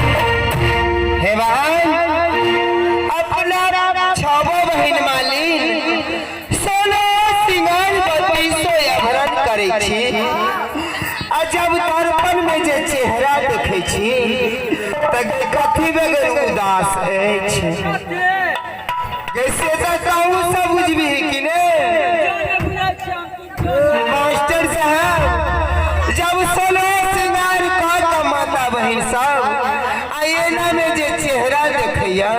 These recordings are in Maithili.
हे बहन, अपना छबो बहिन मालिन सोना सिंगार बत्तीसो आभरण करै छी आ जब दर्पण में जे चेहरा देखै छी तऽ कथी बगैर उदास अछि। जैसे तऽ तहूँ सब बुझबही कि ने मास्टर साहब? जब सोलह सिंगार कऽ कऽ माता बहिन सब आ एना में जे चेहरा देखैया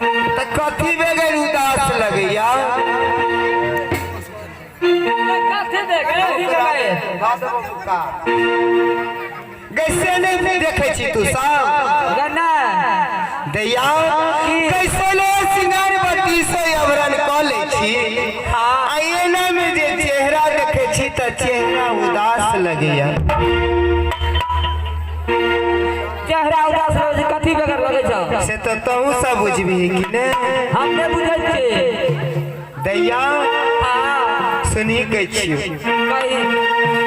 तऽ कथी बगैर उदास लगैया? कैसे नहीं देखै छी तू सब दैया? कैसे लो सिंगार बत्ती से अवरण कऽ लै छी आ एना में जे चेहरा देखै छी तऽ चेहरा उदास लगैया। चेहरा उदास लगै छै, कथी बगैर लगै छौ? से तऽ तहूँ सब बुझबही कि ने? हम नहि बुझै छियै। दैया, हँ। सुनही कहै छियौ। कही।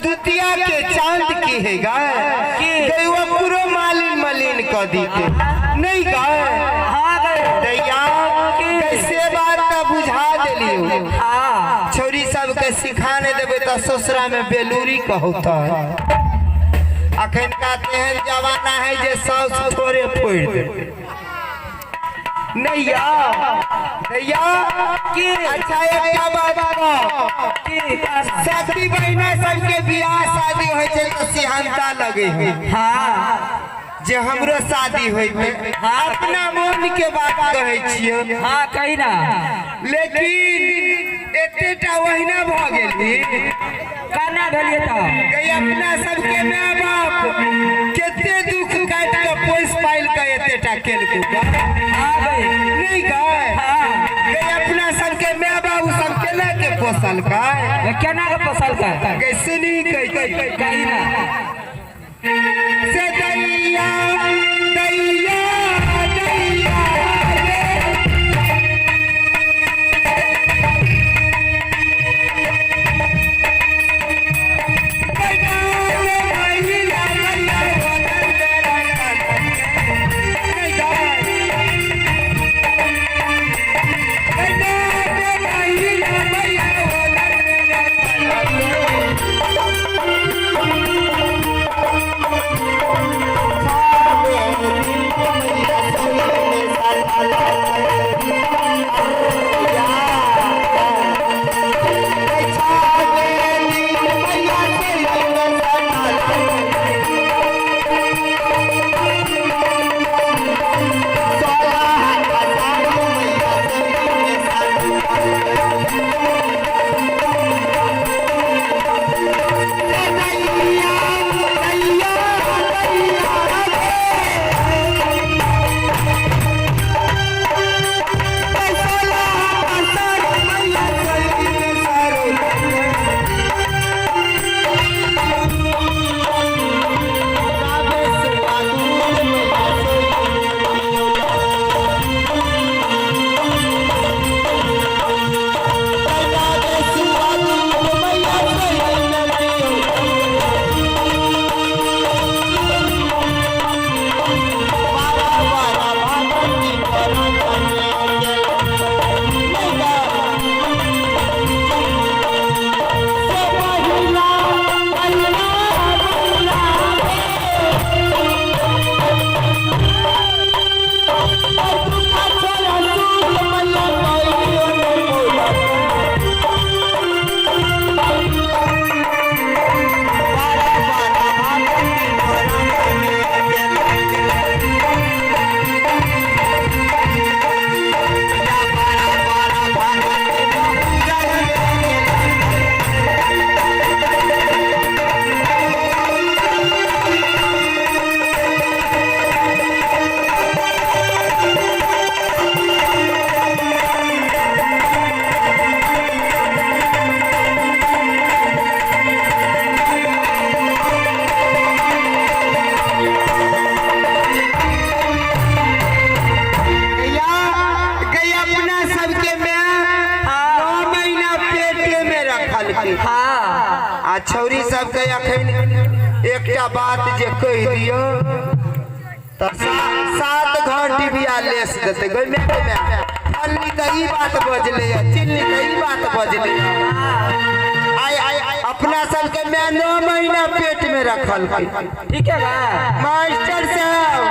द्वितीया के चांद की है गाय की? गई वो पूरो मालिन मलिन क दीते नहीं गाय। हाँ गए। दैया की? कैसे बात त बुझा देलियो। हाँ। छौरी सबके सिखा नहीं देबै तऽ ससुरा में बेलूरी कहौतै। अखन का तेहन जमाना है जे साउस थोड़े फोड़ि देतै। नैया नैया की? अच्छा एकटा बात कहब। की? सखी बहिना सबके बियाह शादी होइ छै तऽ सिहंता लगे है हाँ। जे हमरो शादी होइते। हाँ। अपना मन के बात कहै छियै। हाँ कही ना। लेकिन एतेटा ओहिना भऽ गेली। केना भेलियै तऽ? गई अपना सबके माय बाप कते दुख काटि कऽ पोसि पालि कऽ एतेटा केलकै। हाँ गई। नहीं गए? हाँ। गई अपना सबके माय बाबू सब केना के पोसलकै? केना के पोसलकै? गई सुनी कही। कही ना। से दैया दैया दैया रे। गैया गैया अपना सबके में 9 महीना पेटे में रखलकै। हाँ। आ छौरी सबके अखन एकटा बात जे कहि दियौ तऽ 7 घर डिबिया लेस देतै। गै माय गै माय, फल्ली तऽ ई बात बजलै चिल्ली तऽ ई बात बजलै। आइ आइ अपना सबके माय 9 महीना पेट में रखलकै। ठीक है बा। मास्टर साहब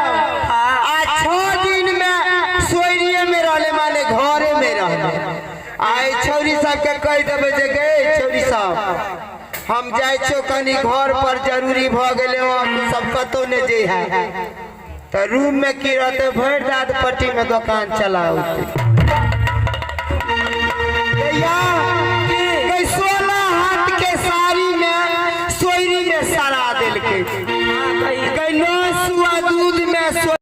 हाँ। आ 6 दिन में सोइरिये में रहले माने घरे में रहले। आइ छौरी सबके कहि देबै जे गे छौरी सब हम जाइ छियौ कनी घर पर जरूरी भऽ गेलै, हम सब कतौ नहि जइहे तऽ रूम में की रहतै, भरि रात पट्टी में दोकान चलाओते।